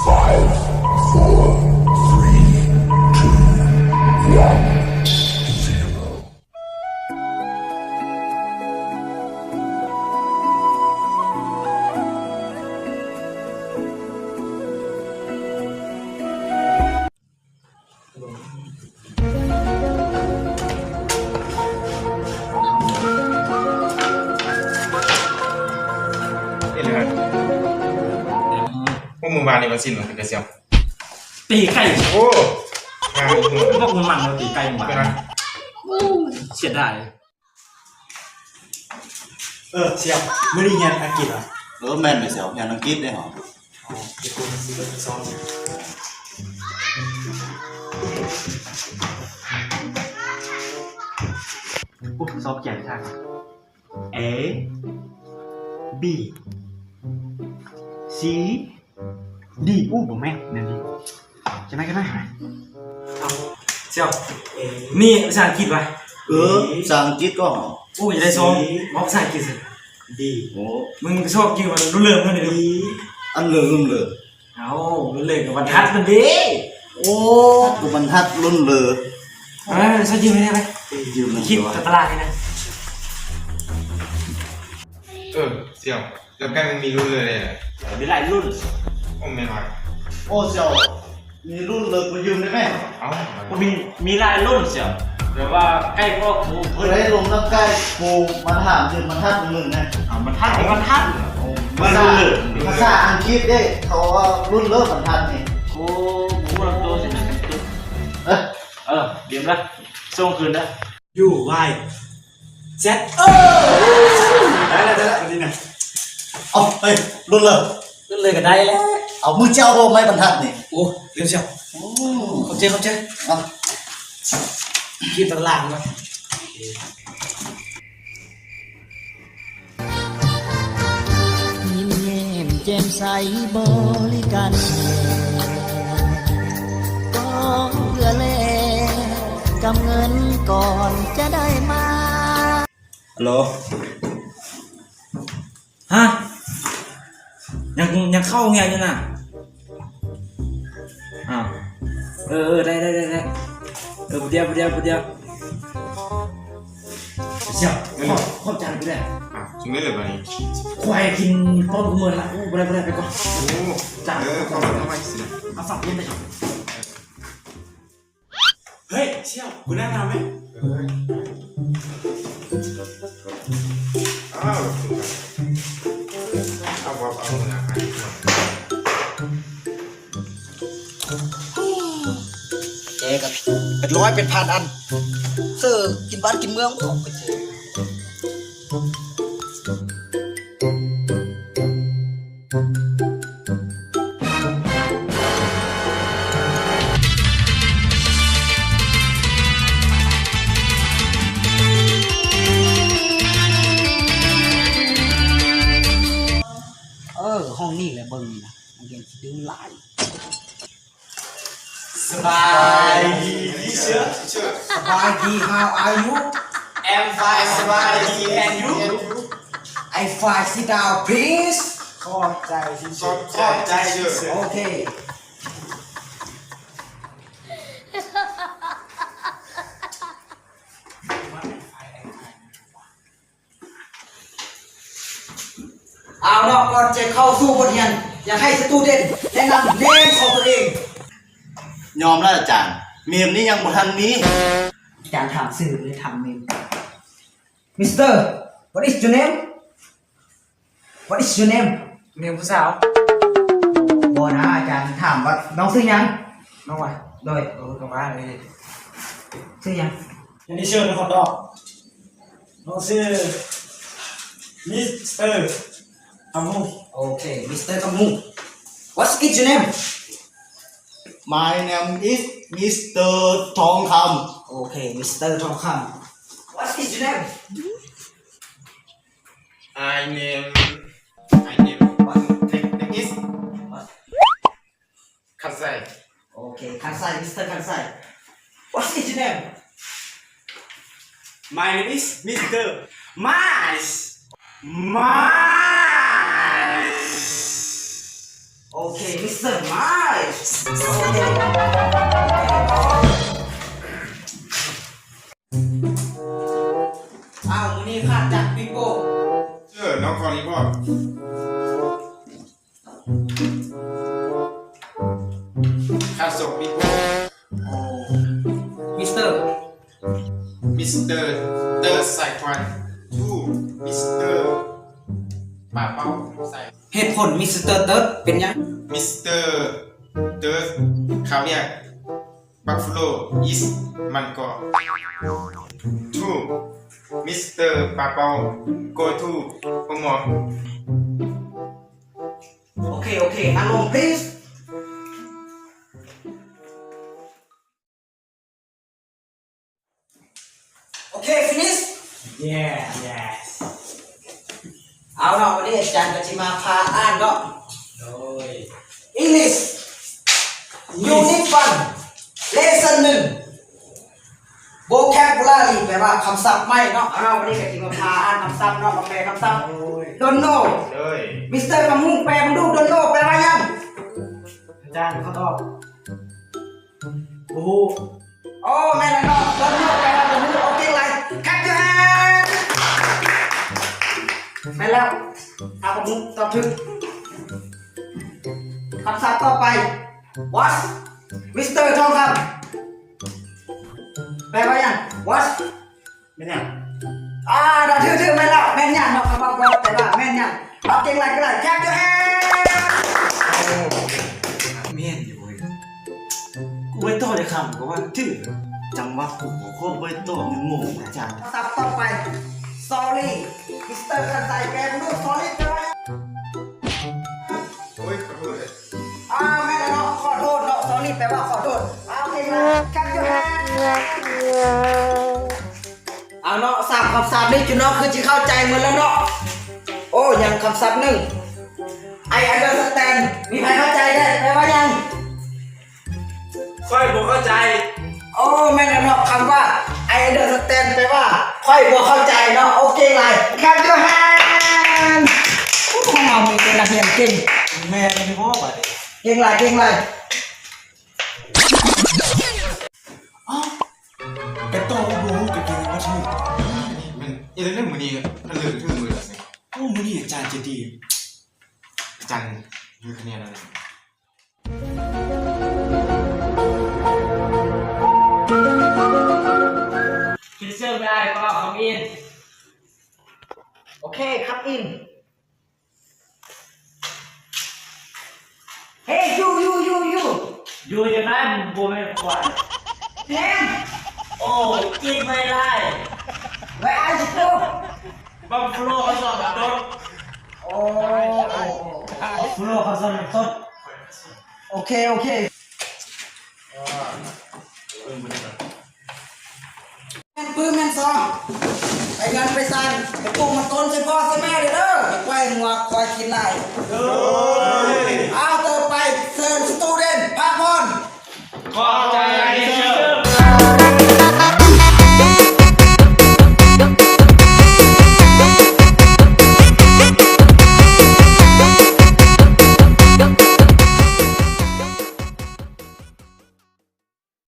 Five, four, three, two, one, zero. ເຮັດແລ້ວ ໂອ້ ມື້ວານນີ້ວ່າຊິນວ່າກະຊຽວ ຕີໄກ່ ໂອ້ ງາມຢູ່ ບອກມັນວ່າຕີໄກ່ມາ ເປັນຫຍັງ? ໂອ້ ເສຍດາຍ. ເອີ ຊຽວ ມື້ນີ້ຮຽນອັງກິດຫວາ? ເອີ ແມ່ນແຫຼະຊຽວ ຮຽນອັງກິດເດ້ເຮົາ. ອໍ ເປັນຄົນທີ່ເປັນສອນ ໂອ້ ຊອບຂຽນທາງ A B C ດີ ອູ້ ບໍ່ແມ່ນ ແນວນີ້ ຈະໄດ້ ຈະໄດ້ ເອົາ ຊຽວ ເອ ນີ້ພາສາອັງກິດຫວາ? ເອີ ພາສາອັງກິດກໍ ໂອ້ ຈະໄດ້ຊອບ ເວົ້າພາສາອັງກິດຊິ ດີ ໂອ້ ມຶງຊອບກິດວ່າລຸນເລີເພິ່ນນີ້ ດີ ອັນເລີ ລຸນເລີ ເອົາ ລຸນເລີກໍບັນທັດມັນເດ້ ໂອ້ ກໍບັນທັດລຸນເລີ ເອີ ຊອບຢືມໃຫ້ແດ່ໄປ ຢືມ ຄິດຕະຕະລາງໃຫ້ນະ ເອີ ຊຽວ ແລ້ວໄກ່ມັນມີລຸ້ນເລີແດ່ ມີຫຼາຍລຸ້ນ ໂອ້ ແມ່ນຫວາ? ໂອ້ ຊຽວ ມີລຸ້ນເລີ ຂໍຢືມໄດ້ແມ? ເອົ້າ ມີ ມີຫຼາຍລຸ້ນຊຽວ ແບບວ່າໄກ່ອອກ ໂອ້ ເພິ່ນໄດ້ລົມນຳໄກ່ ໂອ້ ມາຖາມຢືມບັນທັດໜຶ່ງແດ່ ເອົາ ບັນທັດ ບັນທັດ ພາສາ ພາສາອັງກິດເດ້ ເຂົາວ່າລຸ້ນເລີບັນທັດນີ້ ໂອ້ ບໍ່ຮູ້ນຳໂຕຊິນະ ເອີ ເອີ ຢືມລະ ສົ່ງຄືນເດີ. ຢູ ວາຍ ແຊັດ ເອີ ໄດ້ແລ້ວ ໄດ້ແລ້ວ ອັນນີ້ນະ ເອົາ ເຮີ້ຍ ລຸ້ນເລີ ລຸ້ນເລີກໍໄດ້ແລ້ວ ເອົາ ມືເຈົ້າບໍ່ໄມ້ບັນທັດນີ້ ໂອ້ ເລື່ອງເຈົ້າ ໂອ້ ຂອບໃຈ ຂອບໃຈ ເອົາ ຄິດຕາລາງກ່ອນ ຍິ້ມແຍ້ມແຈ່ມໃສບໍລິການ ກໍເພື່ອແລກກັບເງິນກ່ອນຈະໄດ້ມາ. ຮັລໂຫຼ ຮະ ຍັງ ຍັງເຂົ້າໂຮງຮຽນຢູ່ນະ? ອ້າວ ເອີ ເອີ ໄດ້ ໄດ້ ໄດ້ ໄດ້ ເອີ ຜູ້ດຽວ ຜູ້ດຽວ ຜູ້ດຽວ ເຈົ້າ ເອີ ຂອບ ຂອບໃຈຜູ້ໃດ ອ້າວ ຈຶ່ງໄດ້ເລີຍບາດນີ້ ຂ້ອຍກິນປ້ອມກູເມີນລະ ໂອ້ ບໍ່ໄດ້ ບໍ່ໄດ້ ໄປກ່ອນ ໂອ້ ຈ້າ ເອີ ເຂົ້າມາ ເຂົ້າມາ ເອົາຝາກເຢັນໄປ ເຮີ້ຍ ຊຽວ ກູແນະນຳເວີຍ ເອີ ອ້າວ ເອົາ ເອົາ ເອົາ ແກກໍເປັນຮ້ອຍເປັນພັນອັນ ເຊີກິນບ້ານກິນເມືອງ ເອີ ຫ້ອງນີ້ແຫຼະເບິ່ງນີ້ນະ ນັກຮຽນຊິດື້ຫຼາຍ. ສະບາຍດີ teacher. ສະບາຍດີ how are you? I'm fine ສະບາຍດີ and you? I'm fine sit down please. ຂອບໃຈ teacher. ຂອບໃຈ teacher. ໂອເຄ. ເອົາເນາະ ກ່ອນຈະເຂົ້າສູ່ບົດຮຽນ ຢາກໃຫ້ສະຕູເດັນແນະນຳເນມຂອງຕົວເອງ. ຍອມແລ້ວອາຈານ, ເນມນີ້ຍັງບໍ່ທັນມີ. ອາຈານຖາມຊື່ ຫຼືຖາມເນມ? Mister, what is your name? What is your name? ເນມຜູ້ສາວ. ບໍ່ນະ, ອາຈານຖາມວ່ານ້ອງຊື່ຫຍັງ? ນ້ອງຫວາ? ໂດຍ. ເອີ ກໍວ່າເລີຍ. ຊື່ຫຍັງ? ອັນນີ້ຊື່ ຂໍຕອບ. ນ້ອງຊື່ ມິສເຕີ ຄຳມຸ. ໂອເຄ ມິສເຕີ ຄຳມຸ. What is your name? My name is Mister ທອງຄຳ. ໂອເຄ ມິສເຕີ ທອງຄຳ. What is your name? I name, I name, what? Name is? What? ຄັນໄຊ. ໂອເຄ ຄັນໄຊ ມິສເຕີ ຄັນໄຊ. What is your name? My name is Mister Mice. Mice. Okay, Mister Miles. ອ້າວ ມື້ນີ້ຂາດຈັກປີໂປ້. ເອີ ນ້ອງຂໍຣີພອດ ຂາດສົກປີໂປ້. ໂອ້ Mister Mister ເຕີດ ສາຍຄວັນ. Two Mister ປາເປົ້າ ສາຍ. ເຫດຜົນ Mister ເຕີດ ເປັນຫຍັງ? Mister ເຕີດ ຄາວຽກ Buffalo is ມັນກໍ. Two Mister ປາເປົ້າ go to ໂຮງໝໍ. ໂອເຄ ໂອເຄ ອາລົມ please. Okay, finish. Yeah, yes. ເອົາເນາະ ວັນນີ້ອາຈານກໍຊິມາພາອ່ານເນາະ. ໂດຍ English Unit one Lesson one Vocabulary ແປວ່າຄຳສັບໃໝ່ເນາະ. ເອົາເນາະ ວັນນີ້ກໍຊິມາພາອ່ານຄຳສັບເນາະ ມາແປຄຳສັບ. ໂດຍ Don't know. ໂດຍ Mister ຄຳຮຸ່ງ ແປເບິ່ງດູ Don't know ແປວ່າຫຍັງ? ອາຈານ ຂໍຕອບ ບໍ່ຮູ້. ໂອ້ ແມ່ນແລ້ວເນາະ Don't know ແປວ່າບໍ່ຮູ້. ໂອເຄ ຫຼາຍ Clap your hand. ແມ່ນແລ້ວ ຖ້າບໍ່ຮູ້ຕອບຖືກ. ຄຳສັບຕໍ່ໄປ What? Mister ທອງຄຳ ແປວ່າຫຍັງ? What? ແມ່ນຫຍັງ? ອ່າ ຖືກ ຖືກ ແມ່ນແລ້ວ ແມ່ນຫຍັງເນາະ ຄຳວ່າ What ແປວ່າແມ່ນຫຍັງ? ເອົາ ເກັ່ງຫຼາຍ ເກັ່ງຫຼາຍ Clap your hand. ໂອ້ ແມ່ນຢູ່ເວີຍ ກູໄປຕໍ່ໄດ້ຄຳກໍວ່າຖືກ ຈັງຫວະກູກໍໄປຕໍ່ ງົງໆ ອາຈານ. ສັບຕໍ່ໄປ Sorry Mister ຄັນໄຊ ແປເບິ່ງດູ Sorry ແປວ່າຫຍັງ? ໂອ້ຍ ຂໍໂທດເດີ. ອ່າ ແມ່ນແລ້ວເນາະ ຂໍໂທດເນາະ Sorry ແປວ່າຂໍໂທດ. ເອົາ ເກັ່ງຫຼາຍ Clap your hand. ເອົາເນາະ ສາມຄຳສັບນີ້ຈຸເນາະ ຄືຊິເຂົ້າໃຈໝົດແລ້ວເນາະ. ໂອ້ ຍັງຄຳສັບໜຶ່ງ I understand ມີໃຜເຂົ້າໃຈໄດ້ ແປວ່າຫຍັງ? ຂ້ອຍບໍ່ເຂົ້າໃຈ. ໂອ້ ແມ່ນແລ້ວເນາະ ຄຳວ່າ I understand ແປວ່າຂ້ອຍບໍ່ເຂົ້າໃຈເນາະ. ໂອເຄຫຼາຍ Clap your hand. ໂອ້ ຂອງເຮົາມີແຕ່ນັກຮຽນເກັ່ງ. ແມ່ນບໍ່ບາດນີ້? ເກັ່ງຫຼາຍ ເກັ່ງຫຼາຍ. ອ້າວ ແຕ່ຕ້ອງຮູ້ ແຕ່ເກັ່ງບໍ່ຖືກ. ແມ່ນ ເຮັດແນວໃດມື້ນີ້ ຄັນເລີກຖືກມື້ລະນີ້. ໂອ້ ມື້ນີ້ອາຈານໃຈດີ. ອາຈານໃຫ້ຄະແນນແລ້ວນະ. ຄິດເຊີງໄປ ອ້າຍກໍເຂົ້າອິນ. ໂອເຄ ຄັມອິນ. ເຮຍ ຢູ ຢູ ຢູ ຢູ ຢູ່ຈັ່ງນັ້ນ ບໍ່ແມ່ນຄວາຍ. ແຮງ ໂອ້ ກິນໄວຫຼາຍ. ແວອາຢູ ບັບຟາໂລເຂົາຊອນຕົ້ນ. ໂອ້ ບັບຟາໂລເຂົາຊອນຕົ້ນ. ໂອເຄ ໂອເຄ. ແມ່ນປືນແມ່ນຊອງ ໄປເຮືອນໄປຊານ ໄປປູກໝາກຕົ້ນໃສ່ພໍ່ໃສ່ແມ່ເດີ ຢ່າປ່ອຍງົວຄວາຍກິນຫຼາຍ. ໂດຍ ອ້າວ ຕໍ່ໄປ ເຊີນສະຕູເດັນພັກຜ່ອນ. ຂອບໃຈ